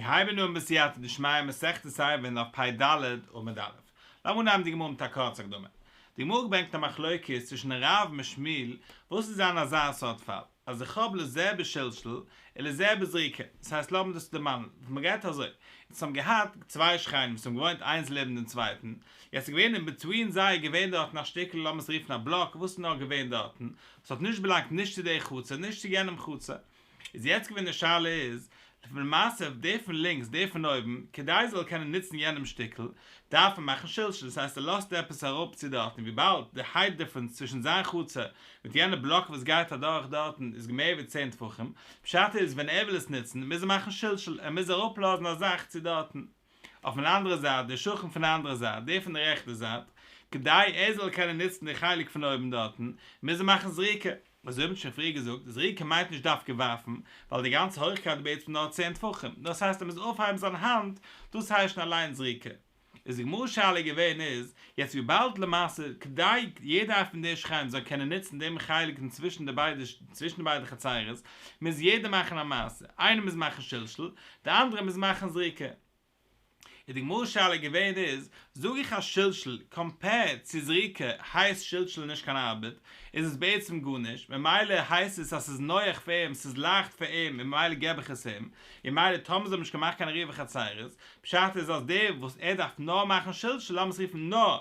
מיר הייבן אן בסייעתא דשמיא מסכת עירובין דף פ"ד עמוד א'. לאמיר אנהייבן די גמרא מיט א קורצע הקדמה. די גמרא ברענגט א מחלוקת צווישן רב און שמואל וואס וועט זיין אזא סארט פאל אז איך האב לזה בשלשול ולזה בזריקה, דאס הייסט לאמיר דאס דערמאנען, מען גייט אזוי, אונז האבן געהאט צוויי שכנים וואס האבן געוואוינט איינס לעבן דעם צווייטן, יעצט איז געווען אין between זיי איז געווען דארטן א שטיקל לאמיר עס רופן א בלאק וואס איז נאר געווען דארטן, וואס האט נישט באלאנגט נישט צו די חצר נישט צו יענעם חצר, איז יעצט געווען די שאלה איז, למעשה דער פון לינקס דער פון אויבן, כדי ער זאל קענען נוצן יענעם שטיקל, דארף ער מאכן שלשול, דאס הייסט ער לאזט עפעס אראפ צו דארטן, וויבאלד די height difference צווישן זיין חצר מיט יענע בלאק וואס גייט אדורך דארטן איז מער ווי צען טפחים, פשט איז ווען ער וויל עס נוצן מוז ער מאכן שלשול, ער מוז אראפלאזן א זאך צו דארטן. אויפן אנדערע זייט, דער שכן פון די אנדערע זייט, דער פון די רעכטע זייט, כדי ער זאל קענען נוצן די חלק פון אויבן דארטן, מוז ער מאכן זריקה. אזוי האבן שוין פריער געזאגט, זריקה מיינט נישט דווקא ווארפן, ווייל די גאנצע הויכקייט איז בעצם נאר צען טפחים, דאס הייסט ער מוז אויפהייבן זיין האנט, דאס הייסט שוין אליין זריקה. איז די גמרא שאלה געווען איז, יעצט וויבאלד למעשה כדי יעדער פון די שכנים זאל קענען נוצן דעם חלק אינצווישן די ביידע צווישן די ביידע חצרות, מוז יעדער מאכן א מעשה, איינער מוז מאכן שלשול, די אנדערע מוז מאכן זריקה. איז די גמרא שאלה געווען איז, זאג איך אז שלשול compared צו זריקה הייסט שלשול נישט קיין ארבעט, איז עס בעצם גארנישט, ממילא הייסט עס אז ס'איז נוח פאר אים, ס'איז לייכט פאר אים און ממילא געב איך עס אים, און ממילא טאמער זיי האבן נישט געמאכט קיין עירובי חצירות, פשט איז אז דער וואס ער דארף נאר מאכן שלשול, לאמיר עס רופן נאר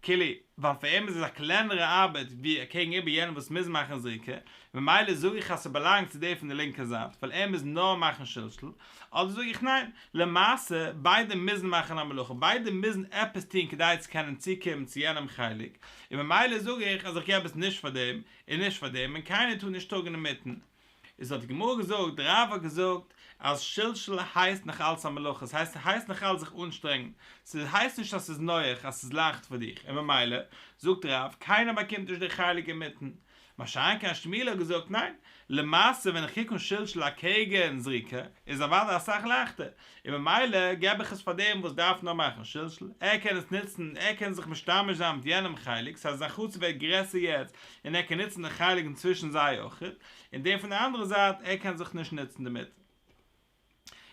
כאילו, ווייל פאר אים איז עס א קלענערע ארבעט ווי אקעגן איבער יענעם וואס מוז מאכן זריקה, ממילא זאג איך אז ס'באלאנגט צו דער פון די לינקע זייט, ווייל ער מוז נאר מאכן שלשול, אדער זאג איך ניין, למעשה ביידע מוזן מאכן א מלאכה, ביידע מוזן עפעס טון כדי צו קענען צוקומען צו יענעם חלק, און ממילא זאג איך אז איך געב עס נישט פאר דעם און נישט פאר דעם און קיינער טאר נישט טראגן אינמיטן. איז האט די גמרא געזאגט, רב האט געזאגט אז שלשול הייסט נאך אלץ א מלאכה, ס'הייסט ס'הייסט נאך אלץ זיך אנשטרענגן, ס'הייסט נישט אז ס'איז נוח אז ס'איז לייכט פאר דיך, און ממילא זאגט רב, קיינער באקומט נישט די חלק אינמיטן. מה שאין כן שמואל האט געזאגט ניין, למעשה ווען איך קוק אן שלשול אקעגן זריקה איז אוודאי אסאך לייכטער, און ממילא געב איך עס פאר דעם וואס דארף נאר מאכן שלשול, ער קען עס נוצן, ער קען זיך משתמש זיין מיט יענעם חלק, ס'הייסט זיין חצר ווערט גרעסער יעצט און ער קען נוצן די חלק אינצווישן זיי אויכעט, און דער פון די אנדערע זייט ער קען זיך נישט נוצן דערמיט.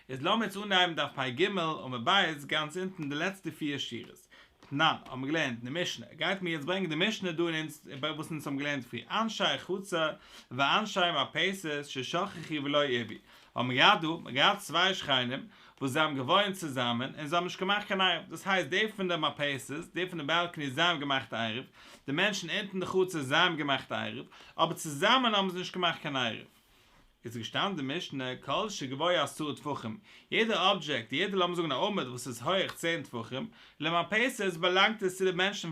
איז לאמיר יעצט אנהייבן דף פ"ג עמוד ב' גאנץ אונטן די לעצטע פיר שורות. תנן, האבן מיר געלערנט אין די משנה, גייט מיר יעצט ברענגען די משנה דא אין אונז וואס אונז האבן געלערנט פריער, אנשי חצר ואנשי מרפסת ששכחו ולא עירבו, האבן מיר געהאט דא, מיר געהאט צוויי שכנים וואס זיי האבן געוואוינט צוזאמען און זיי האבן נישט געמאכט קיין עירוב, דאס הייסט די פון די מרפסת, די פון די balcony זיי האבן געמאכט עירוב, די מענטשן אונטן די חצר זיי האבן געמאכט עירוב, אבער צוזאמען האבן זיי נישט געמאכט קיין עירוב. איז געשטאנען די משנה כל שגבוה עשרה טפחים, יעדע אבדזשעקט, יעדע לאמיר זאגן א עמוד וואס איז הויעך צען טפחים, למרפסת באלאנגט עס צו די מענטשן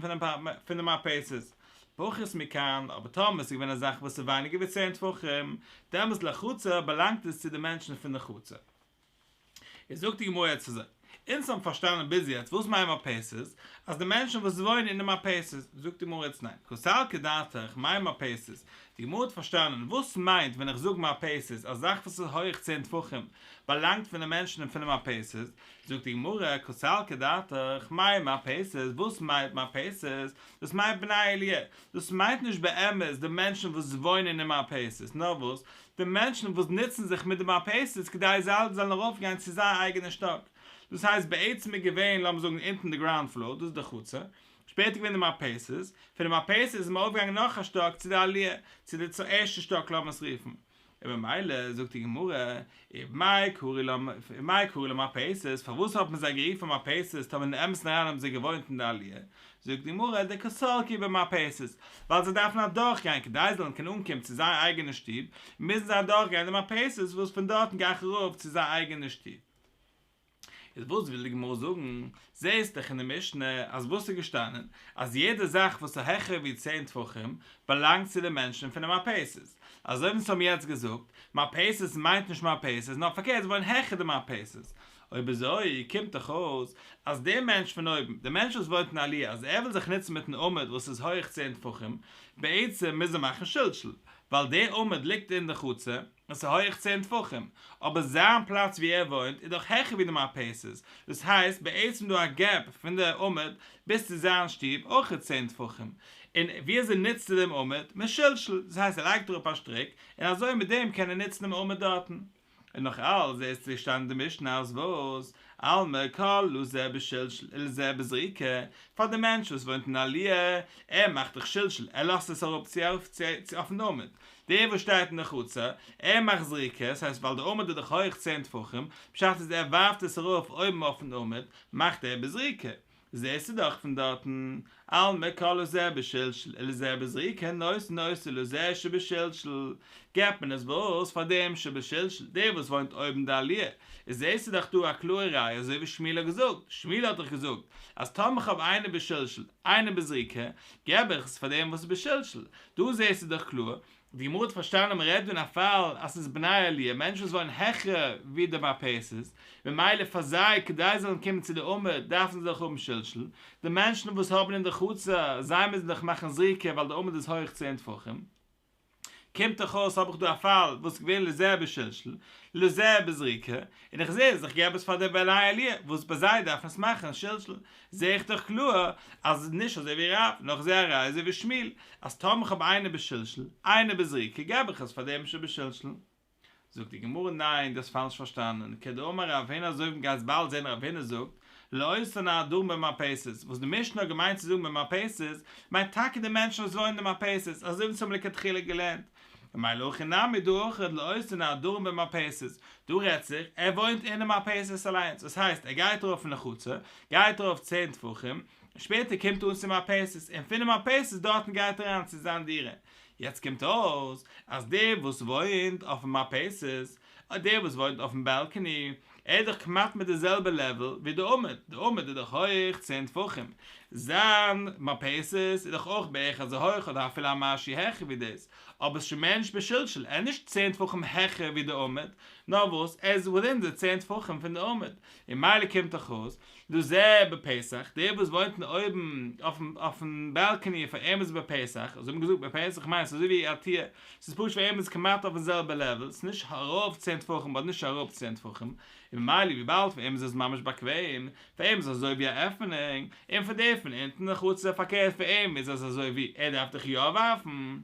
פון די מרפסת, פחות מכאן, אבער טאמער עס איז געווען א זאך וואס איז ווייניגער ווי צען טפחים, דעמאלס לחצר באלאנגט עס צו די מענטשן פון די חצר. איז זאגט די גמרא יעצט אזוי, אונז האבן פארשטאנען ביז יעצט וואס מיינט מרפסת, אז די מענטשן וואס וואוינען אין די מרפסת, זאגט די גמרא יעצט ניין, קא סלקא דעתך מאי מרפסת, די גמרא האט פארשטאנען וואס מיינט ווען איך זאג מרפסת, א זאך וואס איז הויעך צען טפחים באלאנגט פון די מענטשן פון די מרפסת, זאגט די גמרא קא סלקא דעתך מאי מרפסת, וואס מיינט מרפסת, דאס מיינט בני עליה, דאס מיינט נישט באמת די מענטשן וואס וואוינען אין מרפסת, נאר וואס, די מענטשן וואס נוצן זיך מיט די מרפסת כדי זיי זאלן ארויפגיין צו זייער אייגענע שטאק. דאס הייסט בעצם איז געווען לאמיר זאגן אונטן די ground floor, דאס איז די חצר, שפעטער געווען די מרפסת, פון די מרפסת איז מען ארויפגעגאנגען נאך א שטאק צו די עליה, צו די ערשטע שטאק לאמיר עס רופן. און ממילא זאגט די גמרא, ומאי קרי לה ומאי קרי לה מרפסת, פארוואס האט מען זיי גערופן מרפסת טאמער אין אמת'ן אריין האבן זיי געוואוינט אין די עליה, זאגט די גמרא, דקא סלקי במרפסת, ווייל זיי דארפן אדורכגיין כדי זיי זאלן קענען אנקומען צו זייער אייגענע שטוב, מוזן זיי אדורכגיין די מרפסת וואס פון דארטן גיי איך ארויף צו זייער אייגענע שטוב. איז וואס וויל די גמרא זאגן? זעהסט דאך אין די משנה אז וואס איז געשטאנען? אז יעדע זאך וואס איז העכער ווי צען טפחים באלאנגט צו די מענטשן פון די מרפסת. אזוי ווי אונז האבן יעצט געזאגט, מרפסת מיינט נישט מרפסת נאר פארקערט זיי וואוינען העכער די מרפסת. אויב אזוי קומט דאך אויס אז דער מענטש פון אויבן, דער מענטש וואס וואוינט אין עליה, אז ער וויל זיך נוצן מיטן עמוד וואס איז הויעך צען טפחים, בעצם מוז ער מאכן שלשול, ווייל דער עמוד ליגט אין די חצר, און ס'איז הויעך צען טפחים, אבער זיין פלאץ ווי ער וואוינט איז דאך העכער ווי די מרפסת, דאס הייסט בעצם דא א gap פון די עמוד ביז צו זיין שטוב אויך איז צען טפחים, און ווי אזוי נוצט ער דעם עמוד? מיט שלשול, דאס הייסט ער לייגט אראפ א שטריק, און אזוי מיט דעם קען ער נוצן דעם עמוד דארטן. און נאך אלס זעסטו געשטאנען אין די משנה אז וואס? אלמא כל לזה בשלשול ולזה בזריקה, פאר די מענטש וואס וואוינט אין עליה, ער מאכט דאך שלשול, ער לאזט עס אראפ צו צו אויפן עמוד, דער וואס שטייט אין די חצר, ער מאכט זריקה, עס הייסט ווייל די עמוד איז דאך הויך צען טפחים, פשט איז ער ווארפט עס ארויף אויבן אויפן עמוד, מאכט ער בזריקה. זעסטו דאך פון דארטן, אלמא כל לזה בשלשול ולזה בזריקה נותנין אותו לזה שבשלשול, געבט מען עס וואס פאר דעם שבשלשול, דער וואס וואוינט אויבן די עליה, איז זעסטו דאך דא א קלארע ראיה אזוי ווי שמואל האט געזאגט, שמואל האט דאך געזאגט אז טאמער כ'האב איינער בשלשול איינער בזריקה, געב איך עס פאר דעם וואס איז בשלשול, דא זעסטו דאך קלאר די גמרא האט פארשטאנען מען רעדט דא אין א פאל אז ס'איז בני עליה, מענטשן וואס וואוינען העכער ווי די מרפסת, ממילא פאר זיי כדי זיי זאלן קומען צו די עמוד דארפן זיי דאך האבן שלשול, די מענטשן וואס האבן אין די חצר, זיי מוזן דאך מאכן זריקה ווייל די עמוד איז הויך צען טפחים. קומט דאך אויס האב איך דא א פאל וואס איז געווען לזה בשלשול, לזה בזריקה, און איך זע אז איך געב עס פאר די בני עליה וואס ביי זיי דארף מען עס מאכן שלשול, זע איך דאך קלאר אז נישט אזוי ווי רב, נאר איך זע א ראיה אזוי ווי שמואל, אז טאמער איך האב איינער בשלשול, איינער בזריקה געב איך עס פאר דעם שבשלשול. זאגט די גמרא ניין דו האסט פאלש פארשטאנען, כדאמר רב הונא אזוי ווי מ'גייט באלד זען רב הונא זאגט, לאותן העדרים במרפסת, וואס די משנה האט געמיינט צו זאגן במרפסת, מיינט טאקע די מענטשן וואס וואוינען אין די מרפסת, אזוי ווי אונז האבן לכתחילה געלערנט, ממילא הכא נמי דא אויכעט לאותן העדרים במרפסת, דא רעדט זיך, ער וואוינט אינעם מרפסת אליינס, דאס הייסט ער גייט ארויף אין די חצר, גייט ארויף צען טפחים, און שפעטער קומט ער אן צום מרפסת, און פונעם מרפסת דארטן גייט ער אריין צו זיין דירה. יעצט קומט אויס אז דער וואס וואוינט אויפן מרפסת, דער וואס וואוינט אויפן בעלקעני, ער איז דאך כמעט מיט די זעלבע לעוועל ווי די עמוד, די עמוד איז דאך הויך צען טפחים, זיין מרפסת איז דאך אויך בערך אזוי הויך אדער אפילו א משהו העכער ווי דאס, אבער ס'איז מער נישט בשלשול, ער איז נישט צען טפחים העכער ווי די עמוד, נאר וואס ער איז וויטין די צען טפחים פון די עמוד, און ממילא קומט דאך אויס, לזה בפתח, דער וואס וואוינט אין אויבן אויפן בעלקעני פאר אים איז בפתח, אזוי האט מען געזאגט בפתח מיינט ס'איז אזוי ווי א טיר, ס'איז פשוט פאר אים איז כמעט אויפן זעלבע לעוועל, ס'איז נישט ארויף צען טפחים באט נישט אראפ צען טפחים, און ממילא וויבאלד פאר אים איז עס ממש באקוועם, פאר אים איז עס אזוי ווי א עפענונג, און פאר דער פון אונטן אין חצר פארקערט פאר אים איז עס אזוי ווי ער דארף דאך יא ווארפן.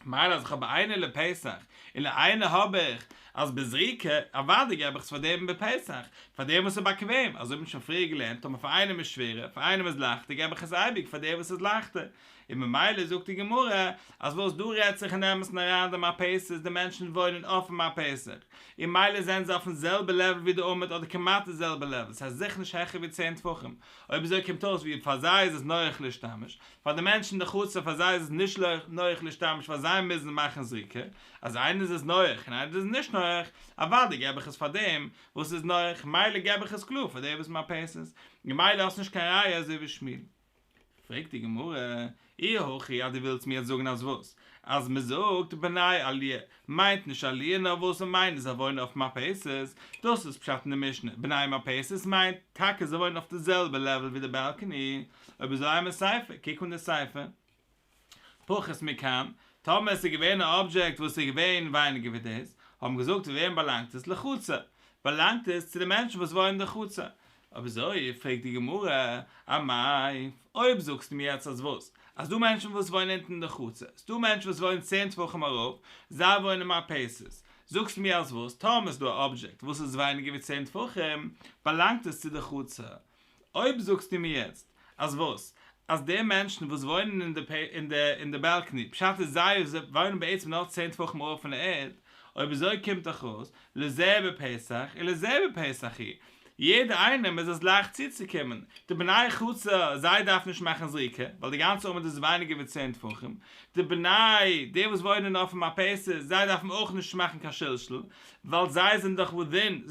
מילא אז איך האב איינער לפתח און איינער האב איך אז בזריקה, אוודאי געב איך עס פאר דעם בפתח, פאר דעם וואס איז באקוועם, אזוי האט מען שוין פריער געלערנט, טאמער פאר איינעם איז שווערער, פאר איינעם איז לייכטער געב איך עס אייביג פאר דעם וואס איז לייכטער, און ממילא זאגט די גמרא אז וואס דא רעדט זיך אין אמת'ן אריין די מרפסת, די מענטשן וואוינען אויפן מרפסת, און מילא זענען זיי אויפן זעלבע לעוול ווי די עמוד אדער כמעט די זעלבע לעוול, ס'הייסט זיכער נישט העכער ווי צען טפחים, אויב אזוי קומט אויס ווי פאר זיי איז עס נוח להשתמש, פאר די מענטשן אין די חצר פאר זיי איז עס נישט נוח להשתמש ווייל זיי מוזן מאכן זריקה, אז איינער איז עס נוח און איינער איז עס נישט נוח, אוודאי געב איך עס פאר דעם וואס איז נוח, מילא געב איך עס קלאר פאר דעם וואס מרפסת, ממילא האסט נישט קיין ראיה אזוי ווי שמואל. פרעגט די גמרא, אי הכי אז דו ווילסט מיר יעצט זאגן אז וואס? אז מען זאגט בני עליה מיינט נישט עליה נאר וואס מען מיינט איז זיי וואוינען אויף מרפסת, דאס איז פשט אין די משנה, בני מרפסת מיינט טאקע זיי וואוינען אויף די זעלבע לעוועל ווי די בעלקעני, אויב אזוי אימא סיפא, קוק אן די סיפא. פחות מכאן, טאמער עס איז געווען א אבדזשעקט וואס איז געווען ווייניגער ווי דאס, האבן געזאגט צו וועם באלאנגט עס, לחצר, באלאנגט עס צו די מענטשן וואס וואוינען אין די חצר. אויב אזוי פרעגט די גמרא, אמאי, אויב זאגסטו מיר יעצט אז וואס? אז ס'דא מענטשן וואס וואוינען אונטן אין די חצר, ס'דא מענטשן וואס וואוינען צען טפחים ארויף, זיי וואוינען מרפסת, זאגסטו מיר אז וואס? טאמער איז דא א אבדזשעקט וואס איז ווייניגער ווי צען טפחים, באלאנגט עס צו די חצר. אויב זאגסטו מיר יעצט אז וואס? אז די מענטשן וואס וואוינען אין די אין די אין די בעלקעני, פשט איז זיי וואוינען בעצם נאר צען טפחים ארויף פון די ערד, אויב אזוי קומט דאך אויס לזה בפתח ולזה בפתח הוא, יעדער איינעם איז עס לייכט צוצוקומען, די בני חצר זיי דארפן נישט מאכן זריקה, ווייל די גאנצע עמוד איז ווייניגער ווי צען טפחים, די בני די וואס וואוינען אויפן מרפסת זיי דארפן אויך נישט מאכן קיין שלשול, ווייל זיי זענען דאך וויטין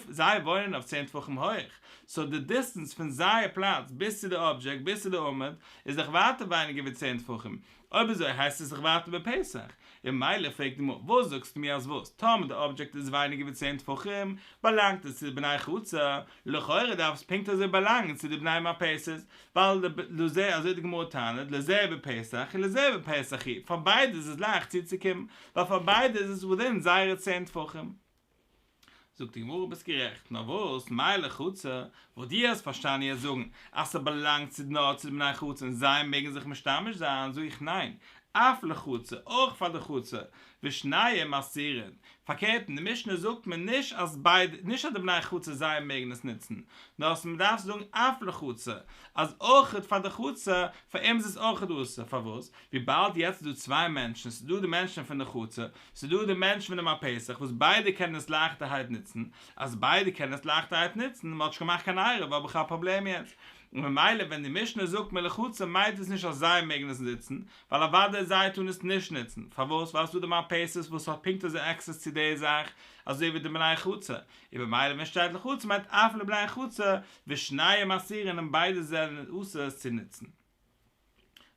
זיי וואוינען אויף צען טפחים הויך, סאו די דיסטענס פון זייער פלאץ ביז צו די אבדזשעקט ביז צו די עמוד איז דאך ווייטער ווייניגער ווי צען טפחים, אויב אזוי הייסט עס דאך ווייטער בפתח, און ממילא פרעגט די גמרא וואס זאגסטו מיר אז וואס טאמער די אבדזשעקט איז ווייניגער ווי צען טפחים באלאנגט עס צו די בני חצר, לכאורה דארף עס פונקט אזוי באלאנגען צו די בני מרפסת, ווייל לזה אזוי די גמרא טענה'ט לזה בפתח ולזה בפתח הוא, פאר ביידע איז עס לייכט צוצוקומען, ווייל פאר ביידע איז עס וויטין זייערע צען טפחים. זאגט די גמרא ביסט גערעכט, נאר וואס, מאי לחצר, וואס דו האסט פארשטאנען יעצט זאגן אז ס'באלאנגט צו נאר צו די בני חצר און זיי מעגן זיך משתמש זיין, זאג איך ניין, אף לחצר, אויך פאר די חצר, ושניהם אסורין, פארקערט אין די משנה זאגט מען נישט אז ביידע, נישט אז די בני חצר זיי מעגן עס נוצן, נאר אז מען דארף זאגן אף לחצר, אז אויכעט פאר די חצר, פאר אים איז עס אויכעט אסור, פארוואס? וויבאלד יעצט איז דא צוויי מענטשן, ס'איז דא די מענטשן פון די חצר, ס'איז דא די מענטשן פון די מרפסת וואס ביידע קענען עס לייכטערהייט נוצן, אז ביידע קענען עס לייכטערהייט נוצן, מען האט נישט געמאכט קיין עירוב האב איך א פראבלעם יעצט. און ממילא ווען די משנה זאגט מיר לחצר מיינט עס נישט אז זיי מעגן עס נוצן, ווייל אוודאי זיי טארן עס נישט נוצן, פארוואס? ווייל ס'איז דא די מרפסת וואס האט פונקט אזוי עקסעס צו די זאך אזוי ווי די בני חצר, און ממילא ווען שטייט לחצר מיינט אף לבני חצר, ושניהם אסורין און ביידע זענען אסור עס צו נוצן.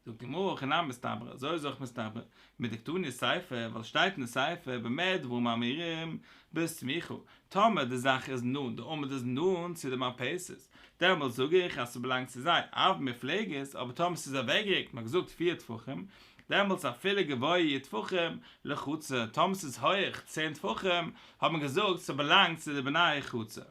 זאגט די גמרא הכי נמי מסתברא, אזוי איז אויך מסתבר, מדקתני סיפא, ווייל שטייט אין די סיפא במה דברים אמורים בסמוכה, טאמער די זאך איז נאנט, די עמוד איז נאנט צו די מרפסת, דעמאלטס זאג איך אז ס'באלאנגט צו זיי, אבל מופלגת, אבער טאמער ס'איז אוועקגעריקט, מ'האט געזאגט פיר טפחים, דעמאלטס אפילו גבוה י' טפחים לחצר, טאמער ס'איז הויעך צען טפחים, האט מען געזאגט ס'באלאנגט צו די בני חצר.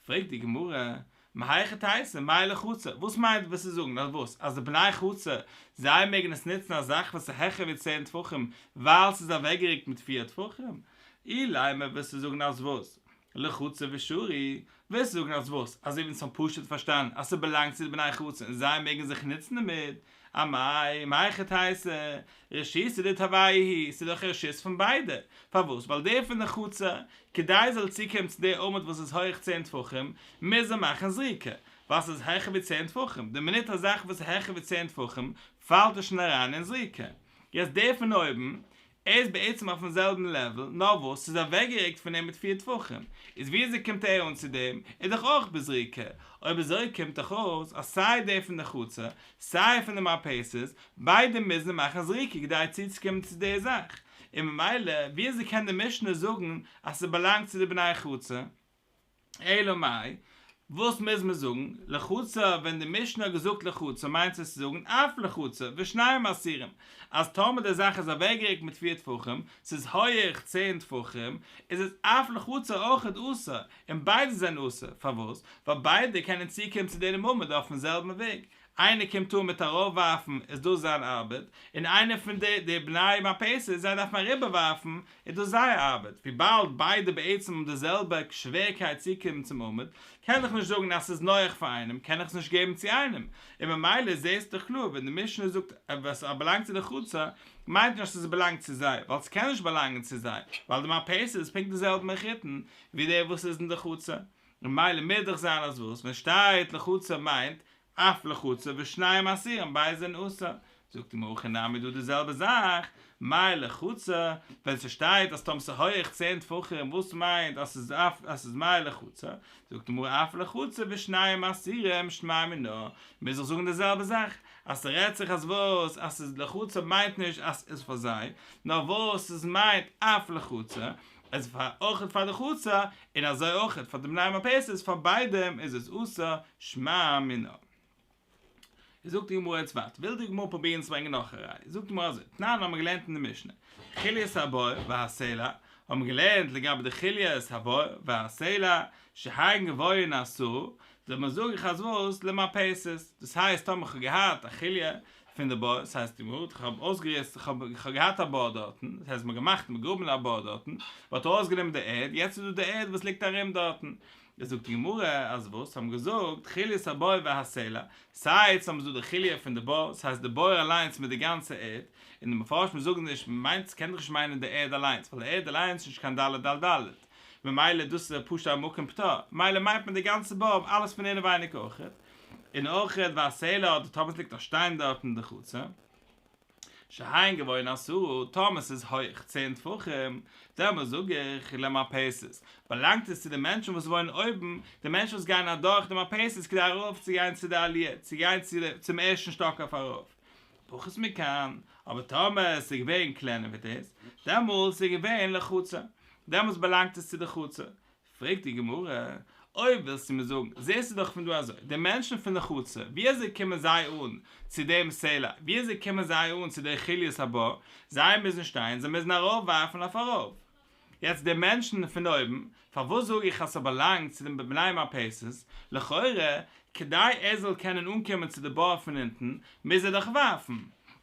פרעגט די גמרא, מהיכי תיתי, מאי לחצר, וואס מיינט וואס צו זאגן אז וואס, אז די בני חצר, זיי מעגן עס נוצן א זאך וואס איז העכער ווי צען טפחים, ווייל ס'איז אוועקגערוקט מיט פיר טפחים? אילימא וועסטו זאגן אז וואס, לחצר ושרי, וועסטו זאגן אז וואס, אזוי ווי אונז האבן פשוט פארשטאנען אז ס'באלאנגט צו די בני חצר און זיי מעגן זיך נוצן דערמיט, אמאי, מהיכי תיתי, רשותא דתרוייהו היא, ס'איז דאך רשות פון ביידע, פארוואס? ווייל דער פון די חצר, כדי ער זאל צוקומען צו די עמוד וואס איז הויעך צען טפחים, מוז ער מאכן זריקה, ווייל ס'איז העכער ווי צען טפחים, די מינוט א זאך וואס איז העכער ווי צען טפחים, פאלט עס שוין אריין אין זריקה. יעצט דער פון אויבן, ער איז בעצם אויפן זעלבן לעוול, נאר וואס ס'איז אוועקגערוקט פון אים מיט פיר טפחים, איז וויאזוי קומט ער אן צו דעם, איז דאך אויך בזריקה, אויב אזוי קומט דאך אויס אז סיי דער פון די חצר, סיי פון די מרפסת, ביידע מוזן מאכן זריקה כדי צוצוקומען צו די זאך, און ממילא וויאזוי קען די משנה זאגן אז ס'באלאנגט צו די בני חצר? אלא מאי, וואס מוז מען זאגן? לחצר, ווען די משנה האט געזאגט לחצר מיינט עס צו זאגן אף לחצר, ושניהם אסורים, אז טאמער די זאך איז אוועקגערוקט מיט פיר טפחים, ס'איז הויעך צען טפחים, איז עס אף לחצר אויכעט אסור, און ביידע זענען אסור, פארוואס? ווייל ביידע קענען צוקומען צו דעם עמוד אויפן זעלבן וועג, איינער קומט אן מיט ארויפווארפן איז דאס זיין ארבעט, און איינער פון די די בני מרפסת זיי דארפן אריבערווארפן איז דאס זייער ארבעט, וויבאלד ביידע בעצם האבן די זעלבע שווערקייט צוקומען צום עמוד, קען איך נישט זאגן אז ס'איז נוח פאר איינעם קען איך עס נישט געבן צו איינעם, און ממילא זעסטו דאך קלאר ווען די משנה זאגט אז ס'באלאנגט צו די חצר מיינט נישט אז עס באלאנגט צו זיי, ווייל ס'קען נישט באלאנגען צו זיי, ווייל די מרפסת איז פונקט די זעלבע מחותן ווי דער וואס איז אין די חצר, ממילא מוז דאך זיין אז וואס ווען שטייט לחצר מיינט אף לחצר ושניהם אסורים ביידע זענען אסור, זאגט די גמרא הכא נמי דא די זעלבע זאך, מאי לחצר, ווען ס'שטייט אז טאמער ס'הויעך צען טפחים וואס מיינט אז ס'איז אף אז ס'איז מאי לחצר, זאגט די גמרא אף לחצר ושניהם אסורים שמע מינה, מוז איך זאגן די זעלבע זאך, אז ס'רעדט זיך אז וואס אז ס'איז לחצר מיינט נישט אז ס'איז פאר זיי, נאר וואס עס מיינט אף לחצר, איז פאר אויכעט פאר די חצר, און אזוי אויכעט פאר די בני מרפסת פאר ביידע איז עס אסור, שמע מינה. זאגט די גמרא יעצט ווייטער, וויל די גמרא פרובירן צו ברענגען נאך א ראיה, זאגט די גמרא אזוי, תנן האבן מיר געלערנט אין די משנה, חוליית הבור והסלע, האבן מיר געלערנט לגבי די חוליית הבור והסלע, שהן גבוהין עשרה, דעמאלט זאג איך אז וואס, למרפסת, דאס הייסט טאמער איך האב געהאט א חוליא פון די בור, דאס הייסט איך האב אויסגעריסט, איך האב געהאט א בור דארטן, דאס הייסט מען האט געמאכט, מען האט געגראבן א בור דארטן, מען האט ארויסגענומען די ערד, יעצט איז דא די ערד וואס ליגט ארום דארטן, איז זאגט די גמרא אז וואס האבן געזאגט חוליית הבור והסלע, סיי יעצט האבן זיי דא די חוליא פון די בור, ס'הייסט די בור אליינס מיט די גאנצע ערד, און די מפרשים זאגן נישט, מ'מיינט ס'קען דאך נישט מיינען די ערד אליינס, ווייל די ערד אליינס איז נישט קיין ד' על ד', ממילא דאס איז פשוט א מקום פטור, ממילא מיינט מען די גאנצע בור אלעס פון אינעווייניג אויכעט, און אויכעט והסלע אדער טאמער ס'ליגט א שטיין דארט אין די חצר. שהן גבוהין עשרה, טאמער ס'איז הויך צען טפחים, דעמאלס זאג איך למרפסת, באלאנגט עס צו די מענטשן וואס וואוינען אויבן, די מענטשן וואס גייען אדורך די מרפסת כדי ארויף צו גיין צו די עליה, צו גיין צום ערשטן שטאק אויף ארויף. פחות מכאן, אבער טאמער עס איז געווען קלענער ווי דאס, דעמאלס איז געווען לחצר, דעמאלס באלאנגט עס צו די חצר, פרעגט די גמרא, אויב ווילסטו מיר זאגן, זעסטו דאך פון דא אזוי, די מענטשן פון די חצר, ווי אזוי קומען זיי אן צו דעם סלע, ווי אזוי קומען זיי אן צו די חולית הבור, זיי מוזן שטיין, זיי מוזן ארויפווארפן אויף ארויף. יעצט די מענטשן פון אויבן, פארוואס זאג איך אז ס'באלאנגט צו די בני מרפסת, לכאורה, כדי ער זאל קענען אנקומען צו די בור פון אונטן, מוז ער דאך ווארפן.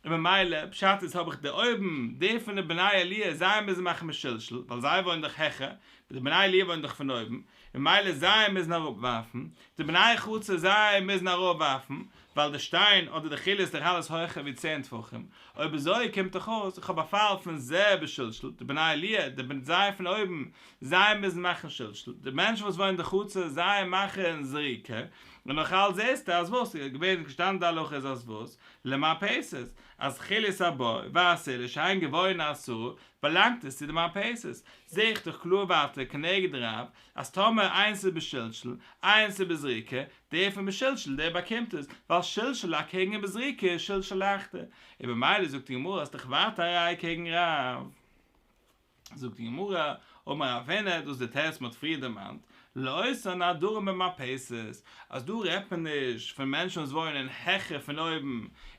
און ממילא פשט איז האב איך די אויבן, די פון די בני עליה זיי מוזן מאכן בשלשול, ווייל זיי וואוינען דאך העכער, די בני עליה וואוינען דאך פון אויבן, ממילא זיי מוזן אראפווארפן, די בני חצר זיי מוזן ארויפווארפן, ווייל די שטיין אדער די חוליא איז דאך אלעס הויכער ווי צען טפחים, אויב אזוי קומט דאך אויס איך האב א פאל פון זה בשלשול, די בני עליה, די זיי פון אויבן, זיי מוזן מאכן שלשול, די מענטשן וואס וואוינען די חצר זיי מאכן זריקה, און נאך אלץ זעסטו אז וואס איז געווען געשטאנען די הלכה איז אז וואס, למרפסת, אז חוליית הבור והסלע שהן גבוהין עשרה, באלאנגט עס צו די מרפסת, זעה איך דאך קלאר ווייטער כנגד רב, אז טאמער איינס איז בשלשול, איינס איז בזריקה, דער פון בשלשול דער באקומט עס, ווייל שלשול אקעגן בזריקה איז שלשול לייכטער, און במילא זאגט די גמרא האסט דאך ווייטער א ראיה קעגן רב. זאגט די גמרא, אמר רב הונא, דאס איז די תירוץ מ'האט פריער דערמאנט, לאותן הדרים במרפסת, אז דא רעדט מען נישט פון מענטשן וואס וואוינען העכער פון אויבן,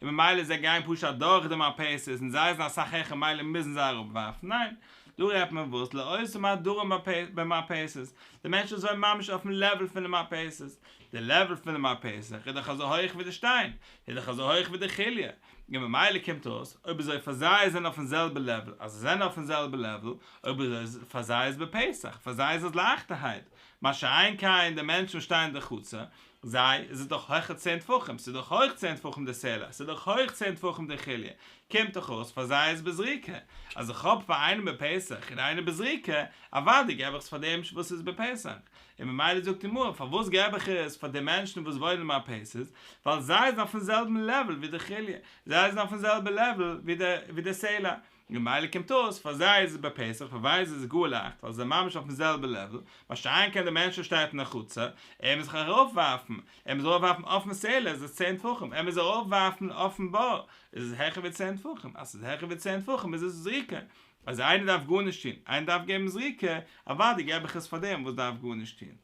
און ממילא זיי גייען פשוט אדורך די מרפסת און זיי זענען אסאך העכער ממילא מוזן זיי אראפווארפן, ניין, דא רעדט מען וואס לאותן הדרים במרפסת, די מענטשן וואס וואוינען ממש אויפן לעוול פון די מרפסת, די לעוול פון די מרפסת איז דאך אזוי הויך ווי די שטיין, איז דאך אזוי הויך ווי די חוליא, און ממילא קומט אויס, אויב אזוי פאר זיי זענען אויפן זעלבע לעוול, אז זיי זענען אויפן זעלבע לעוול, אויב אזוי פאר זיי איז בפתח, פאר זיי איז עס לייכטערהייט, מה שאין כן די מענטשן וואס שטייען אין די חצר, זיי איז עס דאך העכער צען טפחים, ס'איז דאך הויך צען טפחים די סלע, ס'איז דאך הויך צען טפחים די חוליא, קומט דאך אויס פאר זיי איז בזריקה, אז איך האב פאר איינעם בפתח און איינעם בזריקה, אוודאי געב איך עס פאר דעם וואס איז בפתח, און ממילא זאגט די גמרא פארוואס געב איך עס פאר די מענטשן וואס וואוינען אין מרפסת, ווייל זיי זענען אויפן זעלבן לעוול ווי די חוליא, זיי זענען אויפן זעלבע לעוול ווי די סלע, ממילא קומט אויס פאר זיי איז עס בפתח, פאר זיי איז עס גאר לייכט ווייל זיי זענען ממש אויפן זעלבע לעוול, מה שאין כן די מענטש וואס שטייט אין די חצר, ער מוז זיך ארויפווארפן, ער מוז ארויפווארפן אויפן סלע איז עס צען טפחים, ער מוז ארויפווארפן אויפן בור איז עס העכער ווי צען טפחים, אז ס'איז העכער ווי צען טפחים איז עס זריקה, אז איינער דארף גארנישט טון, איינער דארף געבן זריקה, אוודאי געב איך עס פאר דעם וואס דארף גארנישט טון.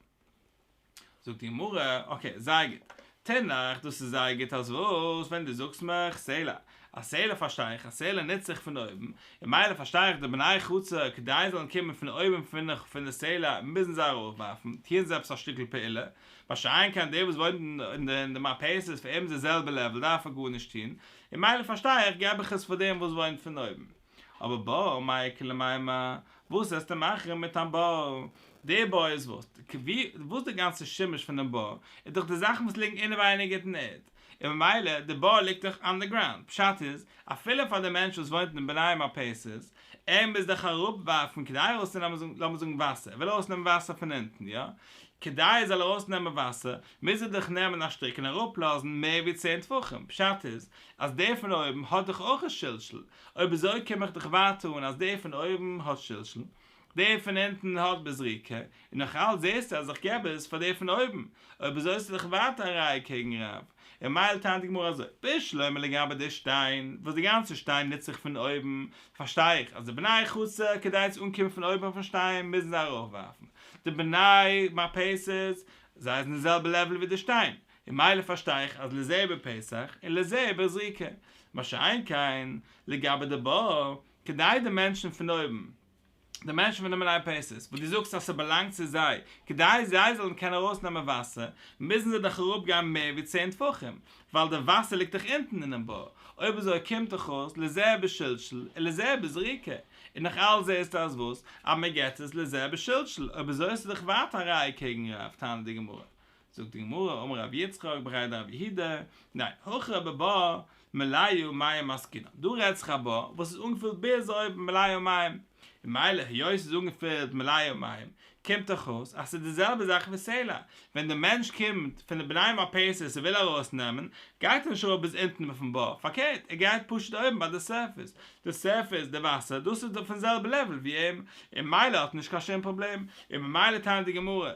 זאגט די גמרא, אקעי, זייער גוט. תינח, דאס איז זייער גוט אז וואס, ווען דו זאגסט מיך סלע, א סלע פארשטיי איך, א סלע נוצט זיך פון אויבן, און ממילא פארשטיי איך די בני חצר כדי זיי זאלן קומען פון אויבן פון פון די סלע מוזן זיי ארויפווארפן, טוען זיי עפעס א שטיקל פעולה, מה שאין כן דער וואס וואוינט אין די מרפסת פאר אים איז די זעלבע לעוול דארף ער גארנישט טון, און ממילא פארשטיי איך געב איך עס פאר דעם וואס וואוינט פון אויבן. אבער בור מאי איכא למימר, וואס וועסטו מאכן מיט א בור? די בור איז וואס? וואס די גאנצע שימוש פונעם בור איז דאך די זאכן וואס ליגן אינעווייניג אין ערד, און ממילא די בור ליגט דאך אנדערגראונד, פשט איז, אפילו פאר די מענטש וואס וואוינט אין בני מרפסת, ער מוז דאך אראפווארפן כדי ארויסצונעמען לאמיר זאגן וואסער, ער וויל ארויסנעמען וואסער פון אונטן, יא? כדי ער זאל ארויסנעמען וואסער מוז ער דאך נעמען א שטריק און אראפלאזן מער ווי צען טפחים, פשט איז, אז דער פון אויבן האט דאך אויך א שלשול, אויב אזוי קום איך דאך ווייטער אן אז דער פון אויבן האט שלשול, דער פון אונטן האט בזריקה, און נאך אלץ זעסטו אז איך געב עס פאר דער פון אויבן, אויב אזוי איז דאך ווייטער א ראיה קעגן רב, און ממילא טענה'ט די גמרא אזוי, בשלמא לגבי די שטיין, וואס די גאנצע שטיין נוצט זיך פון אויבן, פארשטיי איך אז די בני חצר כדי צו אנקומען פון אויבן אויפן שטיין מוזן זיי ארויפווארפן, די בני מרפסת, זיי זענען די זעלבע לעוול ווי די שטיין, און ממילא פארשטיי איך אז לזה בפתח און לזה בזריקה, מה שאין כן לגבי די בור, כדי די מענטשן פון אויבן, די מענטשן פון די בני מרפסת, וואס דו זאגסט אז ס'באלאנגט צו זיי, כדי זיי זאלן קענען ארויסנעמען וואסער, מוזן זיי דאך אראפגיין מער ווי צען טפחים, ווייל די וואסער ליגט דאך אונטן אינעם בור, אויב אזוי קומט דאך אויס לזה בשלשול און לזה בזריקה, און נאך אלץ זעסטו אז וואס? אז מען געט עס לזה בשלשול, אויב אזוי איז דאך ווייטער א ראיה קעגן רב, טענה'ט די גמרא. זאגט די גמרא, אמר רב יצחק בריה דרב יהודה, ניין, הכא בבור מלאה מים עסקינן, דא רעדט זיך א בור וואס איז אנגעפילט ביז אויבן מלאה מים, און ממילא היות ס'איז אנגעפילט מלאה מים, קומט דאך אויס אז ס'איז די זעלבע זאך ווי סלע, ווען די מענטש קומט פון די בני מרפסת און וויל ארויס נעמען, גייט ער נישט אראפ ביז אונטן אויפן בור, פארקערט ער גייט פשוט אויבן ביי די סורפעס, די סורפעס, די וואסער, דאס איז אויפן זעלבע לעוול ווי אים, און ממילא האט ער נישט קיין שום פראבלעם, און ממילא טענה'ט די גמרא,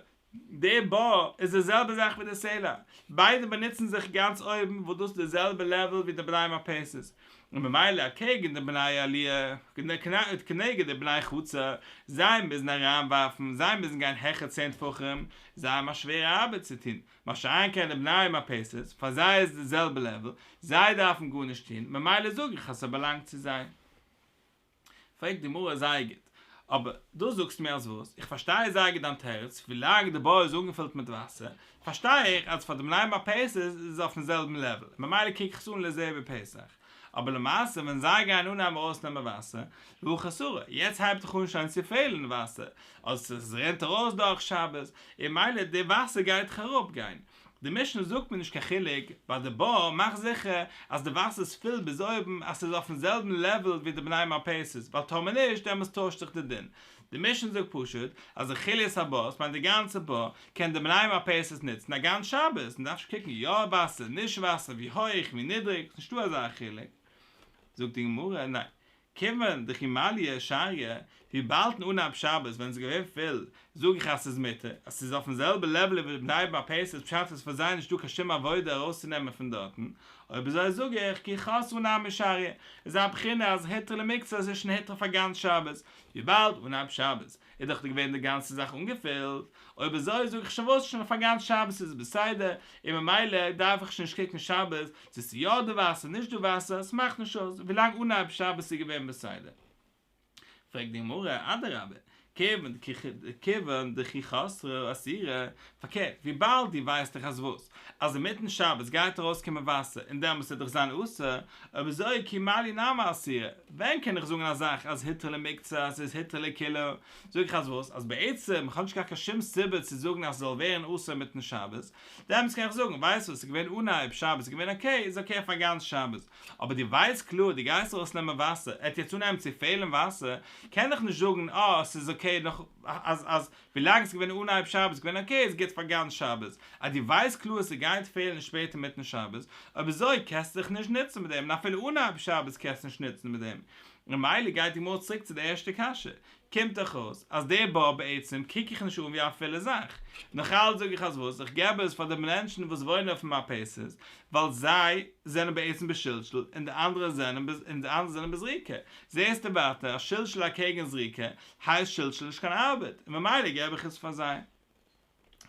די בור איז די זעלבע זאך ווי די סלע, ביידע באנוצן זיך גאנץ אויבן וואס דאס איז די זעלבע לעוועל ווי די בני מרפסת, און ממילא אקעגן די בני עליה, כנגד די בני חצר, זיי מוזן אריינווארפן, זיי מוזן גיין העכער צען טפחים, זיי האבן א שווערע ארבעט צו טון, מה שאין כן די בני מרפסת, פאר זיי איז די זעלבע לעוועל, זיי דארפן גארנישט טון, ממילא זאג איך אז ס'באלאנגט צו זיי. פרעגט די גמרא זייער גוט, אבער דו זאגסט מיר אז וואס? איך פארשטיי זייער גוט דיין תירוץ, ווילאנג די בור איז אנגעפילט מיט וואסער, פארשטיי איך אז פאר די בני מרפסת איז עס אויפן זעלבן לעוול, ממילא קוק איך עס אן לזה בפתח. אבער למעשה ווען זיי גייען אנהייבן ארויסנעמען וואסער, והא חסרה, יעצט הייבט זיך אן שוין צו פעלן וואסער, אדער ס'רינט ארויס דורך שבת, און ממילא די וואסער גייט דאך אראפגיין. די משנה זאגט מיר נישט קיין חילוק, ביי די בור מאך זיכער אז די וואסער איז פול ביז אויבן אז ס'איז אויפן זעלבן לעוועל ווי די בני מרפסת, ווייל טאמער נישט דעמאלטס טוישט זיך די דין. די משנה זאגט פשוט אז די חולית הבור, ס'מיינט די גאנצע בור, קען די בני מרפסת נוצן א גאנץ שבת, מ'דארף נישט קוקן יא וואסער, נישט וואסער, ווי הויך, ווי נידריג, ס'נישטא אזא חילוק. זאגט די גמרא, ניין, כיוון דכי מליא שריא, וויבאלד אין אנהייב שבת ווען ס'איז געווען פול, זאג איך אז ס'איז מותר, אז ס'איז אויפן זעלבע לעוול ווי די בני מרפסת פשט איז פאר זיי נישטא קיין שום עבודה ארויסצונעמען פון דארטן, אויב אזוי זאג איך כי חסרה נמי שריא, איז א בחינה אז הותרה למקצת איז שוין הותרה פאר גאנץ שבת, וויבאלד אנהייב שבת איז דאך געווען די גאנצע זאך אנגעפילט, אויב אזוי זאג איך שוין וואס שוין פאר גאנץ שבת איז עס בסדר, און ממילא דארף איך שוין נישט קוקן שבת צו ס'איז יא דא וואסער נישט דא וואסער, ס'מאכט נישט אויס ווילאנג אנהייב שבת איז געווען בסדר. פרעגט די גמרא, אדרבה, כיוון דכי חסרה אסירא, פארקערט, וויבאלד דו ווייסט דאך אז וואס? אז אינמיטן שבת גייט ארויסקומען וואסער און דעמאלס וועט דאך זיין אסור, אויב אזוי כי מליא נמי אסירא, ווען קען איך זאגן א זאך אז הותרה למקצת איז הותרה לכולה, זאג איך אז וואס? אז בעצם איך האב נישט געהאט קיין שום סיבה צו זאגן אז ס'זאל ווערן אסור אינמיטן שבת, דעמאלס קען איך זאגן, ווייסט וואס, ס'איז געווען אנהייב שבת איז געווען אקעי, איז אקעי פאר גאנץ שבת, אבער דו ווייסט קלאר דו גייסט ארויסנעמען וואסער, עט יעצט אנהייבן צו פעלן וואסער, קען איך נישט זאגן אה ס'איז אקעי נאך אז אז ווילאנג ס'איז געווען אנהייב שבת איז געווען אקעי איז גוט פאר גאנץ שבת, אז דו ווייסט קלאר ס'גייט פעלן שפעטער אינמיטן שבת, אויב אזוי קענסטו דיך נישט נוצן מיט דעם און אפילו אנהייב שבת קענסטו נישט נוצן מיט דעם, ממילא גייט די גמרא צוריק צו די ערשטע קשיא, קומט דאך אויס אז די בור בעצם קוק איך נישט אן ווי א פולע זאך, נאך אלץ זאג איך אז וואס, איך געב עס פאר די מענטשן וואס וואוינען אויפן מרפסת, ווייל זיי זענען בעצם בשלשול און די אנדערע זענען און די אנדערע זענען בזריקה, זעסטו ווייטער אז שלשול אקעגן זריקה הייסט שלשול נישט קיין ארבעט, און ממילא געב איך עס פאר זיי.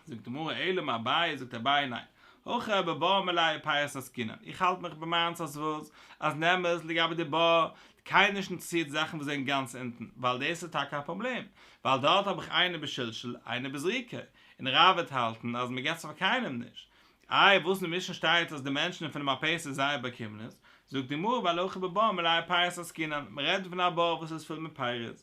זאגט די גמרא אלא אמר אביי, זאגט אביי ניין, הכא בבור מלא פירות עסקינן, איך האלט מיך ביי מיינס אז וואס, אז נעם עס לגבי די בור, קיינער נישט אינטערעסירט זאכן וואס זענען גאנץ אונטן, ווייל דאס איז טאקע א פראבלעם, ווייל דארט האב איך איינער בשלשול איינער בזריקה, און רב וועט האלטן אז מען געבט עס פאר קיינעם נישט, איי וואס אין משנה שטייט אז די מענטשן פונעם מרפסת זיי באקומען עס, זאגט די גמרא ווייל הכא בבור מלא פירות עסקינן, מען רעדט פון א בור וואס איז פול מיט פירות,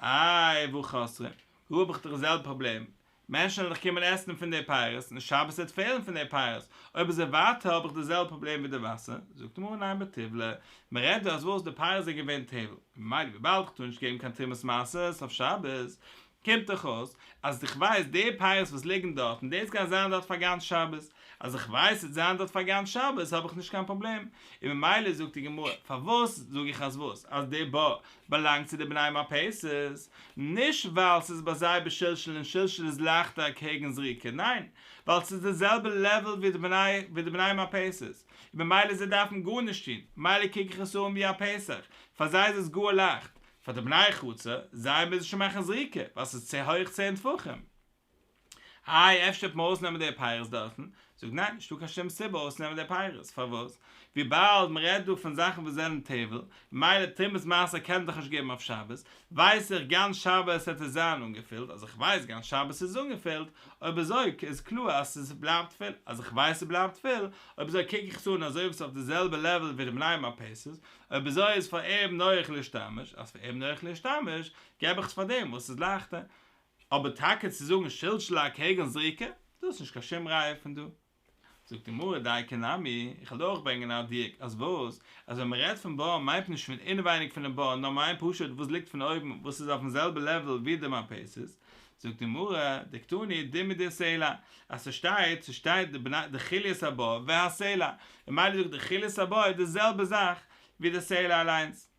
איי והא חסרה, דא האב איך דאך די זעלבע פראבלעם, מענטשן וועלן דאך קומען עסן פון די פירות, און שבת וועט פעלן פון די פירות, אויב אזוי ווייטער האב איך די זעלבע פראבלעם ווי די וואסער, זאגט די גמרא ניין בטיבלא, מען רעדט דא אז וואס די פירות זענען געווען טבל, ממילא וויבאלד איך טאר נישט געבן קיין תרומת מעשרות אויף שבת, קומט דאך אויס אז איך ווייס די פירות וואס ליגן דארטן דאס גייט זיין דארט פאר גאנץ שבת, אז איך ווייס ס'וועט זיין דארט פאר גאנץ שבת האב איך נישט קיין פראבלעם, און ממילא זאגט די גמרא פארוואס זאג איך אז וואס אז די בור באלאנגט צו די בני מרפסת, נישט ווייל ס'איז ביי זיי בשלשול און שלשול איז לייכטער אקעגן זריקה, ניין, ווייל ס'איז די זעלבע לעוועל ווי די בני ווי די בני מרפסת, און ממילא זיי דארפן גארנישט טון, ממילא קוק איך עס אן ווי א פתח, פאר זיי איז עס גאר לייכט, פאר די בני חצר, זיי מוזן שוין מאכן זריקה, ווייל ס'איז צו הויך צען טפחים. איי אפשר וועט מען ארויסנעמען די פירות דארטן? זאג ניין, נישטא קיין שום סיבה ארויסצונעמען די פירות, פארוואס? וויבאלד מען רעדט דא פון זאכן וואס זענען טבל, ממילא תרומת מעשר קען מען דאך נישט געבן אויף שבת, ווייס איך גאנץ שבת וועט עס זיין אנגעפילט, אז איך ווייס גאנץ שבת איז עס אנגעפילט, אויב אזוי איז קלאר אז עס בלייבט פול, אז איך ווייס עס בלייבט פול, אויב אזוי קוק איך עס אן אזוי ווי עס איז אויף די זעלבע לעוועל ווי די בני מרפסת, אויב אזוי איז פאר אים נוח להשתמש, אז פאר אים נוח להשתמש, געב איך עס פאר דעם וואס איז לייכטער. אבער טאקע צו זאגן שלשול אקעגן זריקה, דאס איז נישט קיין שום ראיה פון דא. זאגט די גמרא דייקא נמי, איך וועל אויך ברענגען א דיוק, אז וואס? אז ווען מען רעדט פון בור מיינט מען נישט פון אינעווייניג פונעם בור, נאר מען מיינט פשוט וואס ליגט פון אויבן וואס איז אויפן זעלבע לעוועל ווי די מרפסת, זאגט די גמרא, דקתני דומיא דסלע, אז ס'שטייט, ס'שטייט די חולית הבור והסלע, ממילא זאגט די חולית הבור איז די זעלבע זאך ווי די סלע אליינס.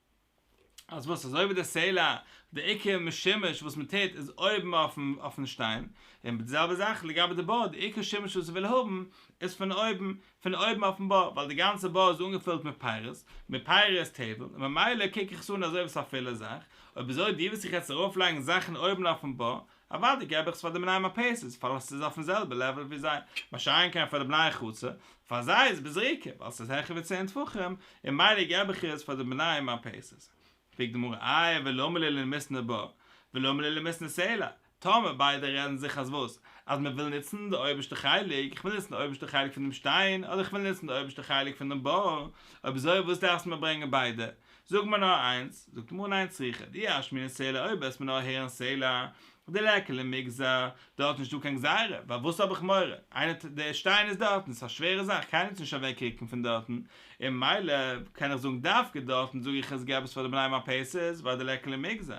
אז וואס אזוי ווי די סלע, די עיקר שימוש וואס מען טוט איז אויבן אויפן אויפן שטיין, און די זעלבע זאך לגבי די בור, די עיקר שימוש וואס מ'וויל האבן איז פון אויבן, פון אויבן אויפן בור, ווייל די גאנצע בור איז אנגעפילט מיט פירות, מיט פירות טבל, און ממילא קוק איך עס אן אזוי ווי ס'איז א פולע זאך, אויב אזוי דו ווילסט זיך יעצט ארויפלייגן זאכן אויבן אויפן בור, אוודאי געב איך עס פאר די בני מרפסת, ווייל עס איז אויפן זעלבע לעוועל ווי זיי, מה שאין כן פאר די בני חצר, פאר זיי איז בזריקה, ווייל עס איז העכער ווי צען טפחים, און ממילא געב איך עס פאר די בני מרפסת. פרעגט די גמרא, איי ולמה לי למיתני בור, ולמה לי למיתני סלע? טאמער ביידע רעדן זיך אז וואס? אז מען וויל נוצן די אויבערשטע חלק, איך וויל נוצן די אויבערשטע חלק פון דעם שטיין, אדער איך וויל נוצן די אויבערשטע חלק פון דעם בור, אויב אזוי וואס דארפסטו מיר ברענגען ביידע? זאג מיר נאר איינס, זאגט די גמרא ניין צריכא, דאי אשמעינן סלע אויב וועסט מיר נאר הערן סלע, דליכא למיגזר, דארט נישטא קיין גזירה, ווייל וואס האב איך מורא? איינער די שטיין איז דארטן, ס'איז א שווערע זאך, קיינער וועט עס נישט אוועקרוקן פון דארטן, און ממילא קען איך זאגן דווקא דארטן זאג איך אז געב עס פאר די בני מרפסת, ווייל דליכא למיגזר.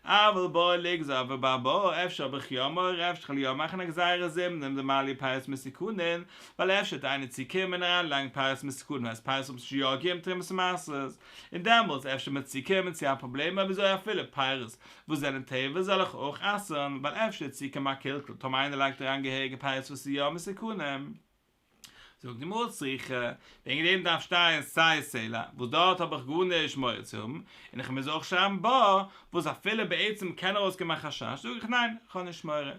אבל בור ליגזור בבור, אפשר האב איך יא מורא, אפשר כ'וועל יא מאכן א גזירה זימנין דמלו פירות מתוקנין, ווייל אפשר וועט איינער צוקומען און אריינלייגן פירות מתוקנין, הייסט פירות האבן שוין יא געגעבן תרומות ומעשרות, און דעמאלטס אפשר מ'וועט צוקומען צו א פראבלעם אויב אזוי אפילו פירות וואס זענען טבל זאל איך אויך אסר'ן, ווייל אפשר וועט צוקומען א קלקול טאמער איינער לייגט אריין געהעריגע פירות וואס איז יא מתוקנים. זאגט די גמרא צריכא, וועגן דעם דארף שטיין סיי סלע, וואס דארט האב איך גארנישט מורא צו האבן, און איך מוז אויך שרייבן בור, וואס אפילו בעצם קען ארויסקומען א חשש, זאג איך ניין, איך האב נישט מורא.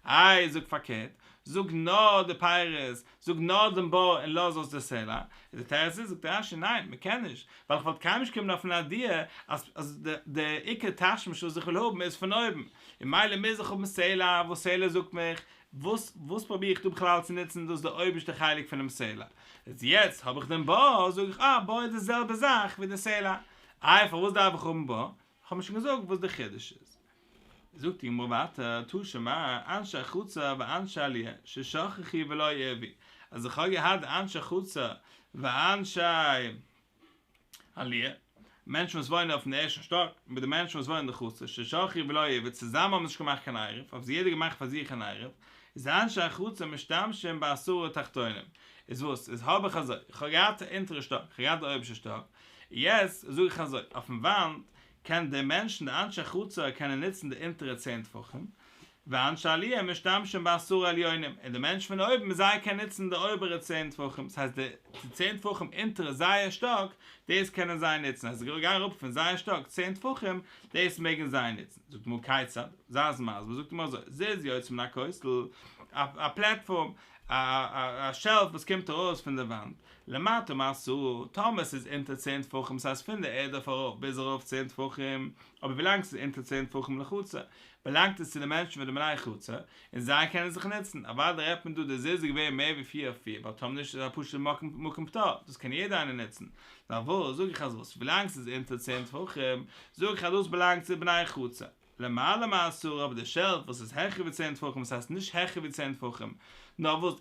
איי, זאג פארקערט, זאג נאר די פירות, זאג נאר דעם בור און לאז אויס די סלע, איז די תירוץ איז, זאגט רש"י, ניין, מען קען נישט, ווייל איך וואלט קיינמאל נישט געקומען אויפן איידיע אז אז די עיקר תשמיש וואס איך וויל האבן איז פון אויבן, און ממילא מוז איך האבן סלע, וואס סלע זאגט מיך, וואס וואס פרוביר איך דא בכלל צו נוצן דאס די אויבערשטע חלק פונעם סלע? איז יעצט האב איך דעם בור, זאג איך אה בור איז די זעלבע זאך ווי די סלע, איי פארוואס דארף איך האבן בור? איך האב מיר שוין געזאגט וואס די חידוש איז. זאגט די גמרא ווייטער, תא שמע, אנשי חצר ואנשי עליה ששכחו ולא עירבו, אז איך האב געהאט די אנשי חצר ואנשי עליה, מענטשן וואס וואוינען אויפן ערשטן שטאק, מיט די מענטשן וואס וואוינען אין די חצר, ששכחו ולא עירבו, צוזאמען האבן זיי נישט געמאכט קיין עירוב, האבן זיי יעדער געמאכט פאר זיך אן עירוב, איז אנשי החצר משתמשים בעשרה תחתונים, איז וואס, איז האב איך אזוי, איך האב געהאט די אונטערע שטאק, איך האב געהאט די אויבערשטע שטאק, יעצט זאג איך אזוי, אויפן וואנט קען די מענטשן, די אנשי חצר קענען נוצן די אונטערע צען טפחים, ואנשי עליה משתמשים בעשרה עליונים, און די מענטשן פון אויבן זיי קענען נוצן די אויבערע צען טפחים, ס'הייסט די צען טפחים אונטער זייער שטאק, דאס קענען זיי נוצן, אז זיי גייען אראפ פון זייער שטאק צען טפחים, דאס מעגן זיי נוצן. זאגט די גמרא כיצד, זיי עס מסביר, זאגט די גמרא אזוי, זיז יוצא מן הכותל, א פלעטפארם, א שעלף וואס קומט ארויס פון די וואנט, למטה מעשרה, טאמער ס'איז אונטער צען טפחים, ס'הייסט פון די ערד אויף ארויף ביז ארויף צען טפחים, אבער ווילאנג ס'איז אונטער צען טפחים לחצר, באלאנגט עס צו די מענטשן פון די בני חצר, און זיי קענען זיך נוצן, אוודאי רעדט מען דא די זיז איז געווען מער ווי פיר אויף פיר, ווייל טאמער נישט איז א פשוטע מקום פטור, דאס קען יעדער איינער נוצן, נאר וואס זאג איך אז וואס ווילאנג ס'איז אונטער צען טפחים, זאג איך אז דאס באלאנגט צו די בני חצר, למעלה מעשרה אבער די שעלף וואס איז העכער ווי צען טפחים וואס הייסט נישט העכער ווי צען טפחים, נאר וואס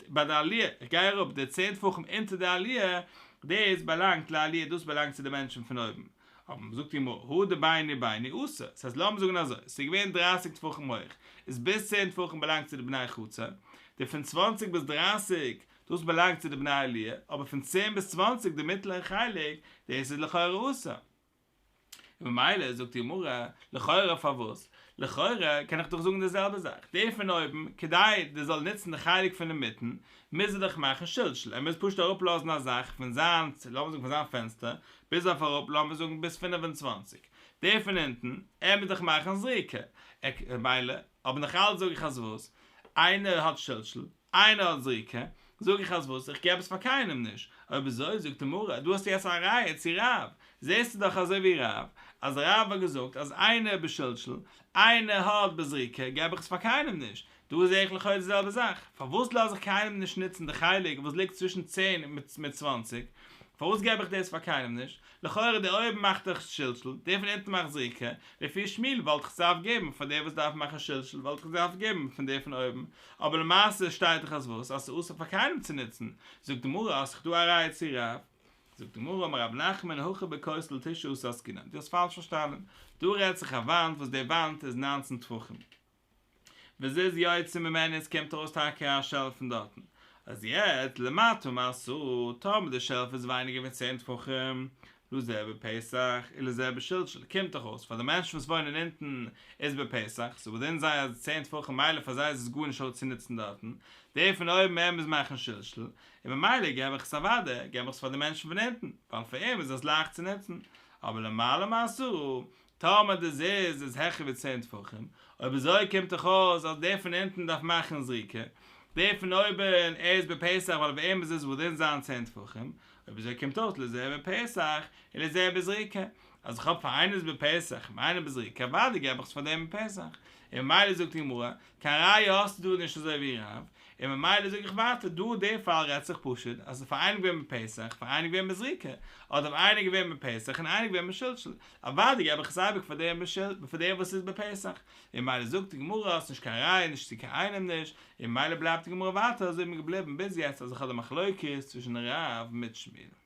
ביי די עליה, איך גיי אראפ די צען טפחים אונטער די עליה, דאס באלאנגט לעליה דאס באלאנגט צו די מענטשן פון אויבן. אבער זאגט די גמרא, הא דביני ביני אסור, ס'הייסט לאמיר זאגן אזוי, ס'איז געווען דרייסיג טפחים הויך, איז ביז צען טפחים באלאנגט צו די בני חצר, די פון צוואנציג ביז דרייסיג, דאס באלאנגט צו די בני עליה, אבער פון צען ביז צוואנציג די מיטלערע חלק, דאס איז לכאורה אסור. און ממילא זאגט די גמרא, לכאורה פארוואס? לכאורה קען איך דאך זאגן די זעלבע זאך, דער פון אויבן, כדי דער זאל נוצן די חלק פון אינמיטן, מוז ער דאך מאכן שלשול, ער מוז פשוט אראפלאזן א זאך פון זיין, לאמיר זאגן פון זיין פענסטער, ביז אויף אראפ לאמיר זאגן ביז 25, דער פון אונטן, ער מוז דאך מאכן זריקה, ממילא, אבער נאך אלץ זאג איך אז וואס? איינער האט שלשול, איינער האט זריקה, זאג איך אז וואס? איך געב עס פאר קיינעם נישט, אויב אזוי זאגט די גמרא, דא האסטו יעצט א ראיה צו רב, זעסטו דאך אזוי ווי רב, אז רב האט געזאגט אז איינער בשלשול, איינער האט בזריקה, געב איך עס פאר קיינעם נישט, דא זעה איך לכאו' די זעלבע זאך, פארוואס לאז איך קיינעם נישט נוצן די חלק וואס ליגט צווישן צען מיט צוואנציג, פארוואס געב איך דאס פאר קיינעם נישט, לכאורה דער אויבן מאכט דאך שלשול, דער פון אונטן מאכט זריקה, לפי שמואל וואלט איך עס געדארפט געבן פאר דער וואס דארף מאכן שלשול וואלט איך עס געדארפט געבן פון דער פון אויבן, אבער למעשה שטייט דאך אז וואס? אז ס'איז אסור פאר קיינעם צו נוצן, זאגט די גמרא אז ס'איז דא א ראיה צו רב. זאגט די גמרא אמר רב נחמן הכא בכותל תשעה עשר עסקינן, דו האסט פאלש פארשטאנען, דא רעדט זיך א וואנט וואס די וואנט איז ניינצן טפחים, וזיז יוצא ממנו עס קומט ארויס טאקע א שעלף פון דארטן, אז יעצט למטה מעשרה, טאמער די שעלף איז ווייניגער ווי צען טפחים, לזה בפתח ולזה בשלשול, קומט דאך אויס פאר די מענטשן וואס וואוינען אונטן איז בפתח, ס'איז ווידין זייער צען טפחים מילא פאר זיי איז עס גארנישט אויס צו נוצן דארטן, דער פון אויבן ער מוז מאכן שלשול, און ממילא געב איך עס אוודאי געב איך עס פאר די מענטשן פון אונטן, ווייל פאר אים איז עס לייכט צו נוצן, אבער למעלה מעשרה, טאמער די זיז איז העכער ווי צען טפחים, אויב אזוי קומט דאך אויס אז דער פון אונטן דארף מאכן זריקה, דער פון אויבן ער איז בפתח ווייל ביי אים איז עס ווידין זיין צען טפחים, אויב אזוי קומט אויס לזה בפתח ולזה בזריקה. אז איך האב פאר איינער איז בפתח און איינער בזריקה אוודאי געב איך עס פאר דעם בפתח, און ממילא זאגט די גמרא, קיין ראיה האסטו דא נישט אזוי ווי רב, און ממילא זאג איך ווייטער דא די פאל רעדט זיך פשוט אז ס'איז פאר איינער געווען בפתח פאר איינער געווען בזריקה, אדער איינער געווען בפתח און איינער געווען בשלשול, אוודאי געב איך עס אייביג פאר דעם פאר דעם וואס איז בפתח, און ממילא זאגט די גמרא האסט נישט קיין ראיה נישט צו קיין איינעם נישט, און ממילא בלייבט די גמרא ווייטער אזוי איז מען געבליבן ביז יעצט אז איך האב די מחלוקת צווישן רב מיט שמואל.